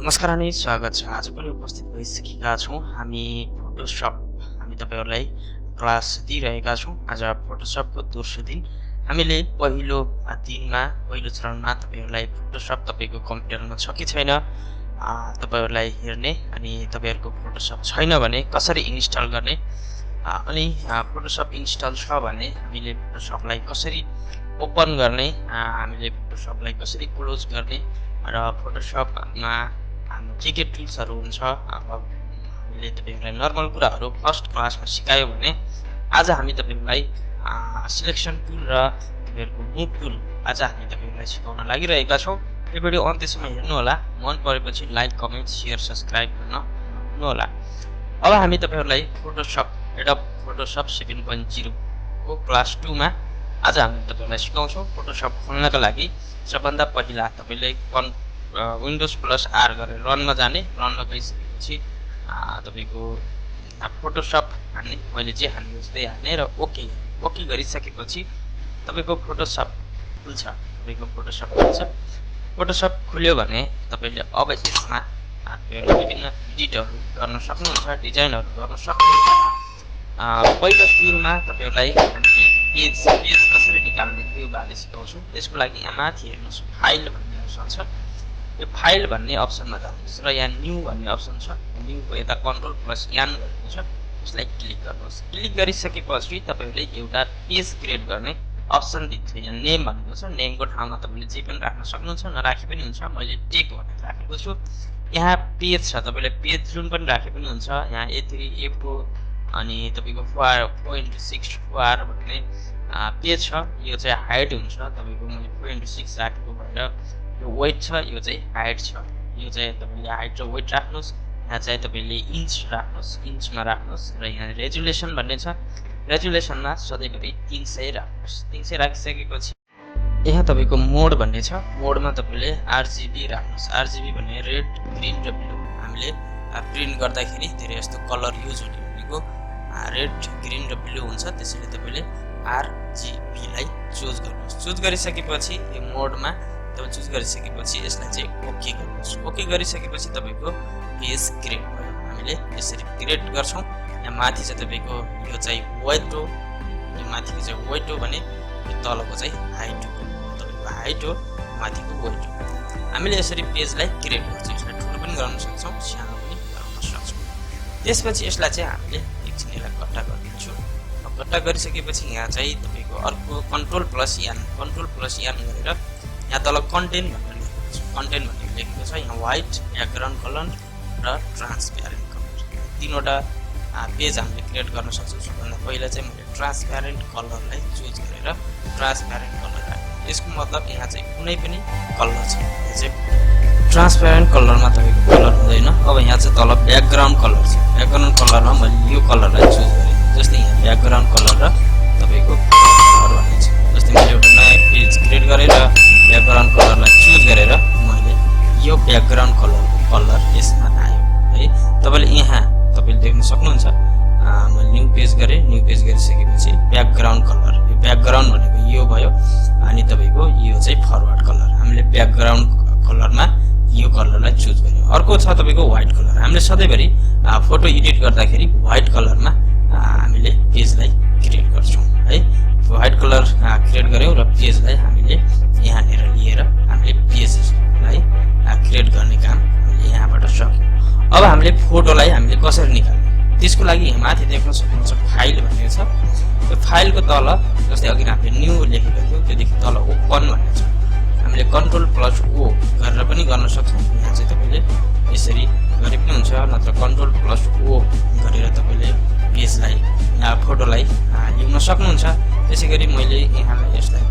नमस्कार अनि स्वागत छ। आज पनि उपस्थित भइसकेका छौँ हामी फोटोसप। हामी तपाईँहरूलाई क्लास दिइरहेका छौँ। आज फोटोसपको दोस्रो दिन। हामीले पहिलो दिनमा पहिलो चरणमा तपाईँहरूलाई फोटोसप तपाईँको कम्प्युटरमा छ कि छैन तपाईँहरूलाई हेर्ने, अनि तपाईँहरूको फोटोसप छैन भने कसरी इन्स्टल गर्ने, अनि फोटोसप इन्स्टल छ भने हामीले फोटोसपलाई कसरी ओपन गर्ने, हामीले फोटोसपलाई कसरी क्लोज गर्ने र फोटोसपमा हाम्रो के टुल्सहरू हुन्छ। अब हामीले तपाईँहरूलाई नर्मल कुराहरू फर्स्ट क्लासमा सिकायो भने आज हामी तपाईँहरूलाई सिलेक्सन टुल र तपाईँहरूको मुभ टुल आज हामी तपाईँहरूलाई सिकाउन लागिरहेका छौँ। यो भिडियो अन्त्यसम्म हेर्नुहोला। मन परेपछि लाइक, कमेन्ट, सेयर, सब्सक्राइब गर्न नभुल्नुहोला। अब हामी तपाईँहरूलाई फोटोसप एडोब फोटोसप 7.0 को क्लास 2 मा आज हामी तपाईँहरूलाई सिकाउँछौँ। फोटोसप खोल्नका लागि सबभन्दा पहिला तपाईँले विन्डोज प्लस आर गरेर रनमा जाने। रनमा गइसकेपछि तपाईँको फोटोसप हान्ने, मैले जे हान्ने जस्तै हान्ने र ओके गरिसकेपछि तपाईँको फोटोसप खुल्छ। फोटोसप खुल्यो भने तपाईँले अब यसमा विभिन्न एडिटहरू गर्न सक्नुहुन्छ, डिजाइनहरू गर्न सक्नुहुन्छ। पहिलो सुरुमा तपाईँहरूलाई पेज कसरी निकाल्ने त्यो बारे सिकाउँछु। त्यसको लागि यहाँ माथि हेर्नुहोस्, फाइल भन्ने अप्सन छ। यो फाइल भन्ने अप्सनमा जानुहोस् र यहाँ न्यू भन्ने अप्सन छ। न्यूको यता कन्ट्रोल प्लस यान गरेको छ, त्यसलाई क्लिक गर्नुहोस्। क्लिक गरिसकेपछि तपाईँहरूले एउटा पेज क्रिएट गर्ने अप्सन दिन्छ। यहाँ नेम भनेको छ। नेमको ठाउँमा तपाईँले जे पनि राख्न सक्नुहुन्छ, नराखे पनि हुन्छ। मैले टेक भनेर राखेको छु। यहाँ पेज छ, तपाईँले पेज जुन पनि राखे पनि हुन्छ। यहाँ A3, A4 अनि तपाईँको 4.6 भन्ने पेज छ। यो चाहिँ हाइट हुन्छ तपाईँको। मैले 4.6 राखेको भएर यो वेट छ, यो चाहिँ हाइट छ। यो चाहिँ तपाईँले हाइट र वेट राख्नुहोस्। यहाँ चाहिँ तपाईँले इन्च राख्नुहोस्, इन्चमा राख्नुहोस्। र यहाँ रेजुलेसन भन्ने छ, रेजुलेसनमा सधैँभरि 300 राख्नुहोस्। 300 राखिसकेपछि यहाँ तपाईँको मोड भन्ने छ। मोडमा तपाईँले RGB राख्नुहोस्। RGB भन्ने रेड, ग्रिन र ब्लू। हामीले प्रिन्ट गर्दाखेरि धेरै जस्तो कलर युज हुने भनेको रेड, ग्रिन र ब्लू हुन्छ। त्यसैले तपाईँले RGB लाई चुज गर्नुहोस्। चुज गरिसकेपछि यो मोडमा तपाईँ चुज गरिसकेपछि यसलाई चाहिँ ओके गर्नुहोस्। ओके गरिसकेपछि तपाईँको पेज क्रिएट भयो। हामीले यसरी क्रिएट गर्छौँ। यहाँ माथि चाहिँ तपाईँको यो चाहिँ वेट हो, यो माथिको चाहिँ वेट हो भने यो तलको चाहिँ हाइट हो। तपाईँको हाइट हो, माथिको वेट हो। हामीले यसरी पेजलाई क्रिएट गर्छौँ। यसलाई ठुलो पनि गराउन सक्छौँ, सानो पनि गराउन सक्छौँ। त्यसपछि यसलाई चाहिँ हामीले एकछिन यसलाई कट्टा गरिदिन्छौँ। कट्टा गरिसकेपछि यहाँ चाहिँ तपाईँको अर्को कन्ट्रोल प्लस यान गरेर यहाँ तल कन्टेन्ट भनेर लेखेको छ। कन्टेन्ट भनेर लेखेको छ। यहाँ व्हाइट, ब्याकग्राउन्ड कलर र ट्रान्सप्यारेन्ट कलर, तीनवटा पेज हामीले क्रिएट गर्न सक्छौँ। सबभन्दा पहिला चाहिँ मैले ट्रान्सप्यारेन्ट कलरलाई चुज गरेर ट्रान्सप्यारेन्ट कलर राखेँ। यसको मतलब यहाँ चाहिँ कुनै पनि कलर छ। यो चाहिँ ट्रान्सप्यारेन्ट कलरमा तपाईँको कलर हुँदैन। अब यहाँ चाहिँ तल ब्याकग्राउन्ड कलर छ। ब्याकग्राउन्ड कलरमा मैले यो कलरलाई चुज गरेँ। जस्तै यहाँ ब्याकग्राउन्ड कलर र तपाईँको कलर भन्ने छ। जस्तै मैले एउटा नयाँ पेज क्रिएट गरेर ब्याकग्राउन्ड कलरलाई चुज गरेर मैले यो ब्याकग्राउन्ड कलर यसमा आयो है। तपाईँले यहाँ तपाईँले देख्न सक्नुहुन्छ। मैले न्यू पेज गरेँ। न्यू पेज गरिसकेपछि ब्याकग्राउन्ड कलर, यो ब्याकग्राउन्ड भनेको यो भयो। अनि तपाईँको यो चाहिँ फरवर्ड कलर। हामीले ब्याकग्राउन्ड कलरमा यो कलरलाई चुज गर्यौँ। अर्को छ तपाईँको व्हाइट कलर। हामीले सधैँभरि फोटो एडिट गर्दाखेरि व्हाइट कलरमा हामीले पेजलाई क्रिएट गर्छौँ है। व्हाइट कलर क्रिएट गऱ्यौँ र पेजलाई हामीले यहाँनिर लिएर हामीले पेजलाई क्रिएट गर्ने काम हामीले यहाँबाट सक्यौँ। अब हामीले फोटोलाई हामीले कसरी निकाल्ने, त्यसको लागि यहाँ माथि देख्न सक्नुहुन्छ फाइल भन्ने छ। यो फाइलको तल जस्तै अघि हामीले न्यू लेखेको थियौँ, त्योदेखि तल ओपन भन्ने छ। हामीले कन्ट्रोल प्लस O गरेर पनि गर्न सक्छौँ। यहाँ चाहिँ तपाईँले यसरी गरे पनि हुन्छ, नत्र कन्ट्रोल प्लस O गरेर तपाईँले पेजलाई फोटोलाई ल्याउन सक्नुहुन्छ। त्यसै गरी मैले यहाँलाई यसलाई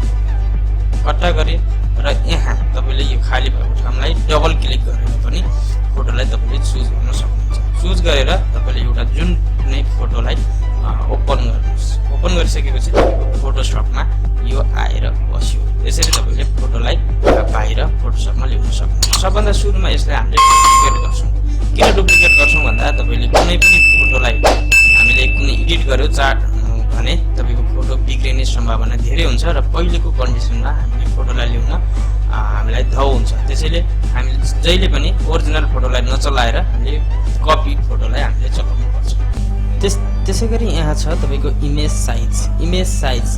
कट्टा गरेँ र यहाँ तपाईँले यो खाली भएको ठाउँलाई डबल क्लिक गरेर पनि फोटोलाई तपाईँले चुज गर्न सक्नुहुन्छ। चुज गरेर तपाईँले एउटा जुन कुनै फोटोलाई ओपन गर्नुहोस्। ओपन गरिसकेपछि फोटोसपमा यो आएर बस्यो। यसरी तपाईँले फोटोलाई बाहिर फोटोसपमा ल्याउन सक्नुहुन्छ। सबभन्दा सुरुमा यसलाई हामीले डुप्लिकेट गर्छौँ। किन डुप्लिकेट गर्छौँ भन्दा तपाईँले कुनै पनि फोटोलाई हामीले कुनै एडिट गर्यो भने तपाईँको फोटो बिग्रिने सम्भावना धेरै हुन्छ र पहिलेको कन्डिसनमा हामीले फोटोलाई ल्याउन हामीलाई धौ हुन्छ। त्यसैले हामीले जहिले पनि ओरिजिनल फोटोलाई नचलाएर हामीले कपी फोटोलाई हामीले चलाउनु पर्छ। त्यसै गरी यहाँ छ तपाईँको इमेज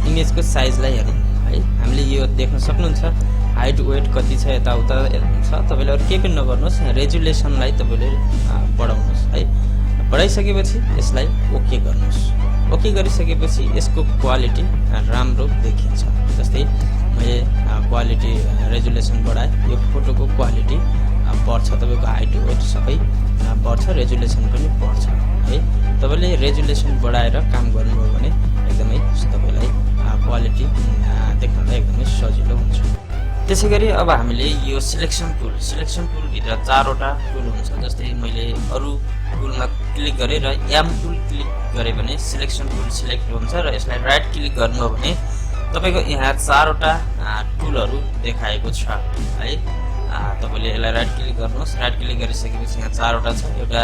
इमेजको साइजलाई हेर्नु है। हामीले यो देख्न सक्नुहुन्छ हाइट वेट कति छ यताउता छ। तपाईँले अरू केही पनि नगर्नुहोस्, रेजुलेसनलाई तपाईँले बढाउनुहोस् है। बढाइसकेपछि यसलाई ओके गर्नुहोस्। ओके गरिसकेपछि यसको क्वालिटी राम्रो देखिन्छ। जस्तै मैले क्वालिटी रेजुलेसन बढाएँ, यो फोटोको क्वालिटी बढ्छ, तपाईँको हाइट वेट सबै बढ्छ, रेजुलेसन पनि बढ्छ है। तपाईँले रेजुलेसन बढाएर काम गर्नुभयो भने एकदमै तपाईँलाई क्वालिटी देख्नलाई एकदमै सजिलो हुन्छ। त्यसै गरी अब हामीले यो सिलेक्सन टुलभित्र 4वटा टुल हुन्छ। जस्तै मैले अरू टुलमा क्लिक गरेँ र एम टुल क्लिक गरेँ भने सिलेक्सन टुल सिलेक्ट हुन्छ र यसलाई राइट क्लिक गर्नुभयो भने तपाईँको यहाँ 4वटा टुलहरू देखाएको छ है। तपाईँले यसलाई राइट क्लिक गर्नुहोस्। राइट क्लिक गरिसकेपछि यहाँ 4वटा छ। एउटा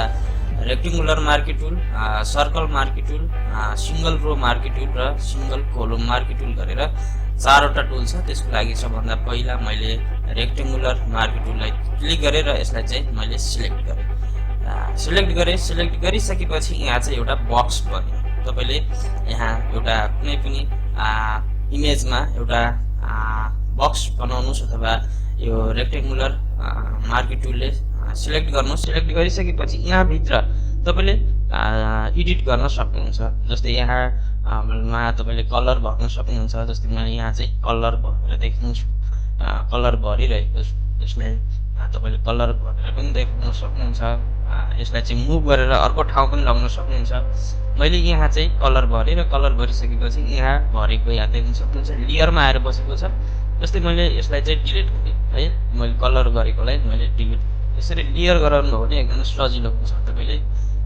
rectangular marquee tool, circle marquee tool, single row marquee tool र सिङ्गल कोलम मार्की टुल गरेर 4वटा टुल छ। त्यसको लागि सबभन्दा पहिला मैले रेक्टेङ्गुलर मार्की टुललाई क्लिक गरेर यसलाई चाहिँ मैले सिलेक्ट गरेँ। सिलेक्ट गरिसकेपछि यहाँ चाहिँ एउटा बक्स बन्यो। तपाईँले यहाँ एउटा कुनै पनि इमेजमा एउटा बक्स बनाउनुहोस् अथवा यो रेक्टेङ्गुलर मार्की टुलले सिलेक्ट गर्नुहोस्। सिलेक्ट गरिसकेपछि यहाँभित्र तपाईँले एडिट गर्न सक्नुहुन्छ। जस्तै यहाँमा तपाईँले कलर भर्न सक्नुहुन्छ। जस्तै मैले यहाँ चाहिँ कलर भरेर देख्नुहोस्, कलर भरिरहेको छु। यसलाई तपाईँले कलर भरेर पनि देख्न सक्नुहुन्छ। यसलाई चाहिँ मुभ गरेर अर्को ठाउँ पनि लगाउन सक्नुहुन्छ। मैले यहाँ चाहिँ कलर भरेँ र कलर भरिसकेपछि यहाँ भरेको यहाँ देख्न सक्नुहुन्छ लेयरमा आएर बसेको छ। जस्तै मैले यसलाई चाहिँ डिलिट गरेँ है, मैले कलर गरेकोलाई मैले डिलिट। यसरी लेयर गराउनु हो भने एकदम सजिलो हुन्छ। तपाईँले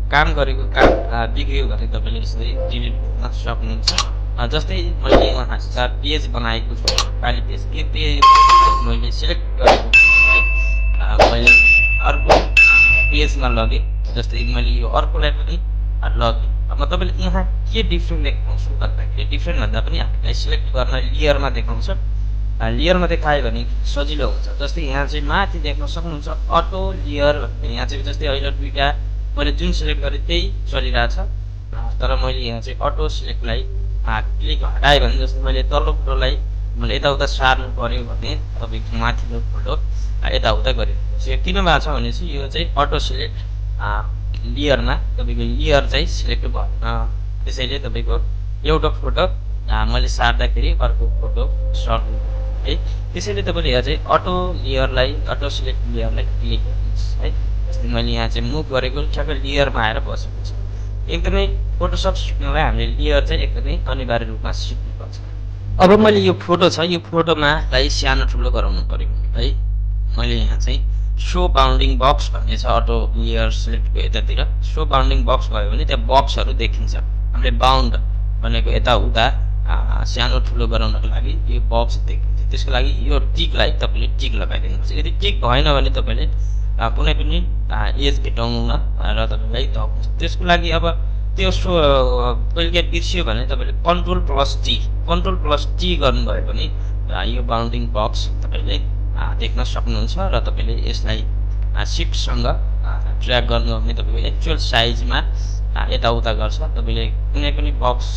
काम गरेको काम बिग्रियो भने तपाईँले यसरी डिलिट गर्न सक्नुहुन्छ। जस्तै मैले यहाँ पेज बनाएको छु, खाली पेज के पेज मैले सिलेक्ट गरेको मैले अर्को पेजमा लगेँ। जस्तै मैले यो अर्कोलाई पनि लगेँ। अब तपाईँले यहाँ के डिफ्रेन्ट देखाउँछु भन्दाखेरि डिफ्रेन्ट भन्दा पनि हामीलाई सिलेक्ट गर्न लेयरमा देखाउँछ। लेयरमा देखायो भने सजिलो हुन्छ। जस्तै यहाँ चाहिँ माथि देख्न सक्नुहुन्छ अटो लेयर भन्ने, यहाँ चाहिँ जस्तै अहिले 2टा मैले जुन सिलेक्ट गरेँ त्यही चलिरहेछ। तर मैले यहाँ चाहिँ अटो सिलेक्टलाई क्लिक हटाएँ भने जस्तै मैले तल्लो फोटोलाई मैले यताउता सार्नु पऱ्यो भने तपाईँको माथिल्लो फोटो यताउता गरिदिनुहोस्। यो किन भएको छ भने चाहिँ यो चाहिँ अटो सिलेक्ट लेयरमा तपाईँको लेयर चाहिँ सिलेक्ट भएन। त्यसैले तपाईँको एउटा फोटो मैले सार्दाखेरि अर्को फोटो सर्नु है। त्यसैले तपाईँले यहाँ चाहिँ अटो सिलेक्ट लेयरलाई क्लिक गर्नुहोस् है। जस्तै मैले यहाँ चाहिँ मुभ गरेको ठ्याक्कै लेयरमा आएर बसेको छ। एकदमै फोटोसप सिक्नलाई हामीले लेयर चाहिँ एकदमै अनिवार्य रूपमा सिक्नुपर्छ। अब मैले यो फोटो छ, यो फोटोमा सानो ठुलो गराउनु पर्यो है। मैले यहाँ चाहिँ सो बाउन्डिङ बक्स भन्ने छ अटो लेयर सिलेक्टको यतातिर। सो बाउन्डिङ बक्स भयो भने त्यहाँ बक्सहरू देखिन्छ। हामीले बाउन्ड भनेको यताउता सानो ठुलो गराउनको लागि यो बक्स देखिन्छ। त्यसको लागि यो टिकलाई तपाईँले टिक लगाइदिनुहोस्। यदि टिक भएन भने तपाईँले कुनै पनि एज भेटाउनुमा र तपाईँलाई धप हुन्छ। त्यसको लागि अब त्यो कहिले बिर्सियो भने तपाईँले कन्ट्रोल प्लस टी गर्नुभयो भने यो बाउन्डिङ बक्स तपाईँले देख्न सक्नुहुन्छ र तपाईँले यसलाई सिफ्टसँग ड्र्याग गर्नु भने तपाईँको एक्चुअल साइजमा यताउता गर्छ। तपाईँले कुनै पनि बक्स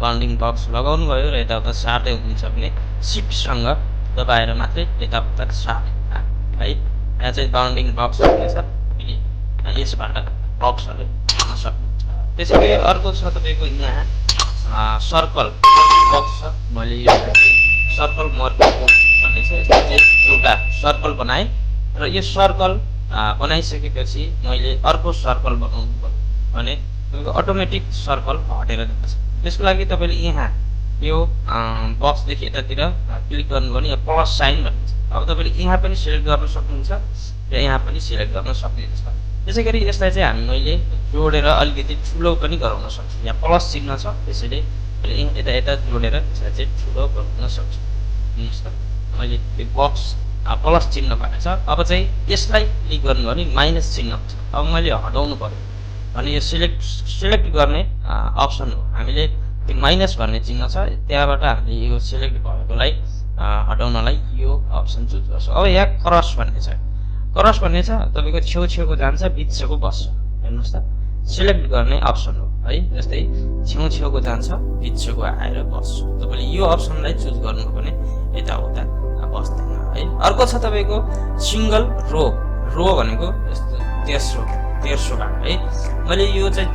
बाउन्डिङ बक्स लगाउनु भयो र यताउता सार्दै हुनुहुन्छ भने सिफ्टसँग दबाएर मात्रै यताउता सार्ने है। यहाँ चाहिँ बाउन्डिङ बक्स भन्ने छ, यसबाट बक्सहरू हेर्न सक्नुहुन्छ। त्यसै गरी अर्को छ तपाईँको यहाँ सर्कल बक्स छ। मैले यो सर्कल मार्कर भन्ने छ, यसमा चाहिँ एउटा सर्कल बनाएँ र यो सर्कल बनाइसकेपछि मैले अर्को सर्कल बनाउनु पर्यो भने तपाईँको अटोमेटिक सर्कल हटेर जान्छ। त्यसको लागि तपाईँले यहाँ यो बक्सदेखि यतातिर क्लिक गर्नुभयो भने यहाँ प्लस साइन भन्ने छ। अब तपाईँले यहाँ पनि सिलेक्ट गर्न सक्नुहुन्छ र यहाँ पनि सिलेक्ट गर्न सक्नुहुन्छ। त्यसै गरी यसलाई चाहिँ मैले जोडेर अलिकति ठुलो पनि गराउन सक्छु। यहाँ प्लस चिन्ह छ, त्यसैले मैले यता जोडेर यसलाई चाहिँ ठुलो गराउन सक्छु। हेर्नुहोस् त, मैले त्यो बक्स प्लस चिन्ह भएको छ। अब चाहिँ यसलाई क्लिक गर्नुभयो भने माइनस चिन्ह हुन्छ। अब मैले हटाउनु पर्यो भने यो सिलेक्ट गर्ने अप्सन हो। हामीले त्यो माइनस भन्ने चिन्ह छ, त्यहाँबाट हामीले यो सिलेक्ट भएकोलाई हटाउनलाई यो अप्सन चुज गर्छु। अब यहाँ क्रस भन्ने छ, क्रस भन्ने छ तपाईँको छेउछेउको जान्छ बिचको बस्छ। हेर्नुहोस् त सिलेक्ट गर्ने अप्सन हो है, जस्तै छेउछेउको जान्छ बिचको आएर बस्छ। तपाईँले यो अप्सनलाई चुज गर्नुभयो भने यताउता बस्दैन है। अर्को छ तपाईँको सिङ्गल रो, रो भनेको यस्तो तेर्सो भाग है। मैले यो चाहिँ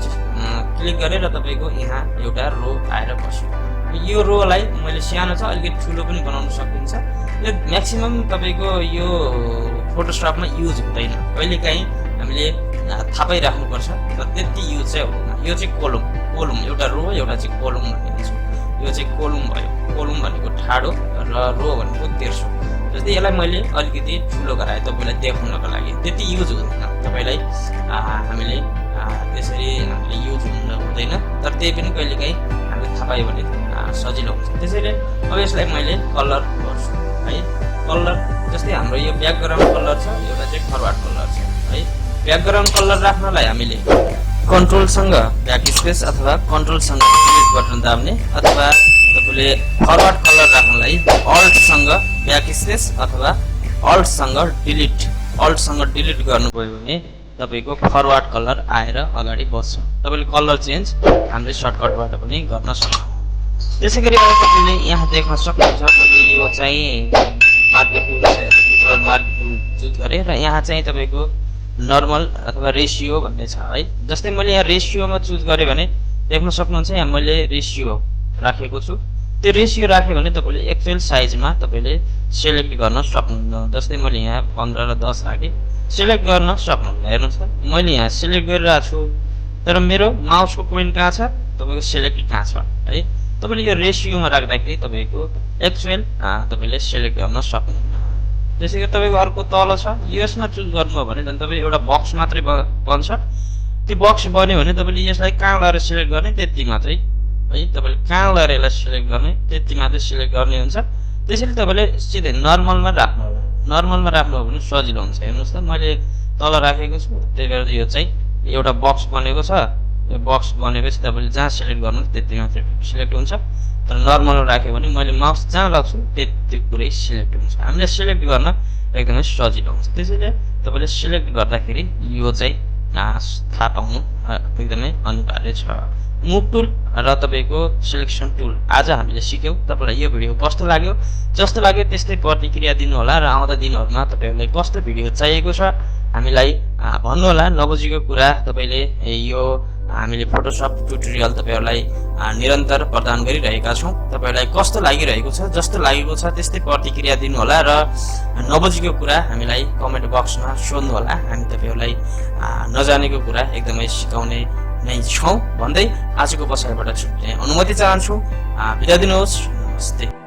क्लिक गरेर तपाईँको यहाँ एउटा रो आएर बस्यो। यो रोलाई मैले सानो छ अलिकति ठुलो पनि बनाउन सकिन्छ। यो म्याक्सिमम तपाईँको यो फोटोसपमा युज हुँदैन, कहिलेकाहीँ हामीले थापै राख्नुपर्छ र त्यति युज चाहिँ हुँदैन। यो चाहिँ कोलम एउटा रो एउटा चाहिँ कोलम भनिन्छ। यो चाहिँ कोलम भयो, कोलम भनेको ठाडो र रो भनेको तेर्सो। जस्तै यसलाई मैले अलिकति ठुलो गराएँ तपाईँलाई देखाउनको लागि, त्यति युज हुँदैन तपाईँलाई हामीले त्यसरी हामीले युज हुँदैन, तर त्यही पनि कहिलेकाहीँ हामीले थाहा पायो भने सजिलो हुन्छ। त्यसैले अब यसलाई मैले कलर गर्छु है। कलर जस्तै हाम्रो यो ब्याकग्राउन्ड कलर छ, एउटा चाहिँ फरवार्ड कलर छ है। ब्याकग्राउन्ड कलर राख्नलाई हामीले कन्ट्रोलसँग ब्याक स्पेस अथवा कन्ट्रोलसँग डिलिट बटन दाब्ने, अथवा तपाईँले फरवार्ड कलर राख्नलाई अल्टसँग ब्याक स्पेस अथवा अल्टसँग डिलिट गर्नुभयो भने तपाईँको फरवार्ड कलर आएर अगाडि बस्छ। तपाईँले कलर चेन्ज हामीले सर्टकटबाट पनि गर्न सक्छौँ। त्यसै गरी अब तपाईँले यहाँ देख्न सक्नुहुन्छ यो चाहिँ मार्केट चुज गरेँ र यहाँ चाहिँ तपाईँको नर्मल अथवा रेसियो भन्ने छ है। जस्तै मैले यहाँ रेसियोमा चुज गरेँ भने देख्न सक्नुहुन्छ यहाँ मैले रेसियो राखेको छु। त्यो रेसियो राख्यो भने तपाईँले एक्चुअल साइजमा तपाईँले सिलेक्ट गर्न सक्नुहुन्न। जस्तै मैले यहाँ 15 र 10 राखेँ, सिलेक्ट गर्न सक्नुहुन्न। हेर्नुहोस् त मैले यहाँ सिलेक्ट गरिरहेको छु, तर मेरो माउसको पोइन्ट कहाँ छ, तपाईँको सिलेक्ट कहाँ छ है। तपाईँले यो रेसियोमा राख्दाखेरि तपाईँको एक्चुअल तपाईँले सिलेक्ट गर्न सक्नुहुन्न। त्यसै गरी तपाईँको अर्को तल छ, यसमा चुज गर्नुभयो भने झन् तपाईँ एउटा बक्स मात्रै बन्छ। त्यो बक्स बन्यो भने तपाईँले यसलाई कहाँ लगाएर सिलेक्ट गर्ने त्यति मात्रै है, तपाईँले कहाँ लगाएर यसलाई सिलेक्ट गर्ने त्यति मात्रै सिलेक्ट गर्ने हुन्छ। त्यसैले तपाईँले सिधै नर्मलमा राख्नु होला, नर्मलमा राख्नुभयो भने सजिलो हुन्छ। हेर्नुहोस् त मैले तल राखेको छु, त्यही भएर यो चाहिँ एउटा बक्स बनेको छ। यो बक्स बनेपछि तपाईँले जहाँ सिलेक्ट गर्नु त्यति मात्रै सिलेक्ट हुन्छ, तर नर्मल राख्यो भने मैले माउस जहाँ राख्छु त्यति पुरै सिलेक्ट हुन्छ। हामीले सिलेक्ट गर्न एकदमै सजिलो हुन्छ। त्यसैले तपाईँले सिलेक्ट गर्दाखेरि यो चाहिँ थाहा पाउनु एकदमै अनिवार्य छ। मुभ टुल र तपाईँको सिलेक्सन टुल आज हामीले सिक्यौँ। तपाईँलाई यो भिडियो कस्तो लाग्यो, जस्तो लाग्यो त्यस्तै प्रतिक्रिया दिनुहोला र आउँदा दिनहरूमा तपाईँहरूलाई कस्तो भिडियो चाहिएको छ हामीलाई भन्नुहोला। नबुझेको कुरा तपाईँले यो हामीले फोटोसप ट्युटोरियल तपाईँहरूलाई निरन्तर प्रदान गरिरहेका छौँ। तपाईँहरूलाई कस्तो लागिरहेको छ, जस्तो लागेको छ त्यस्तै प्रतिक्रिया दिनुहोला र नबुझेको कुरा हामीलाई कमेन्ट बक्समा सोध्नुहोला। हामी तपाईँहरूलाई नजानेको कुरा एकदमै सिकाउने नै छौँ भन्दै आजको बसाइबाट छुट्ने अनुमति चाहन्छु। बिदा दिनुहोस्। नमस्ते।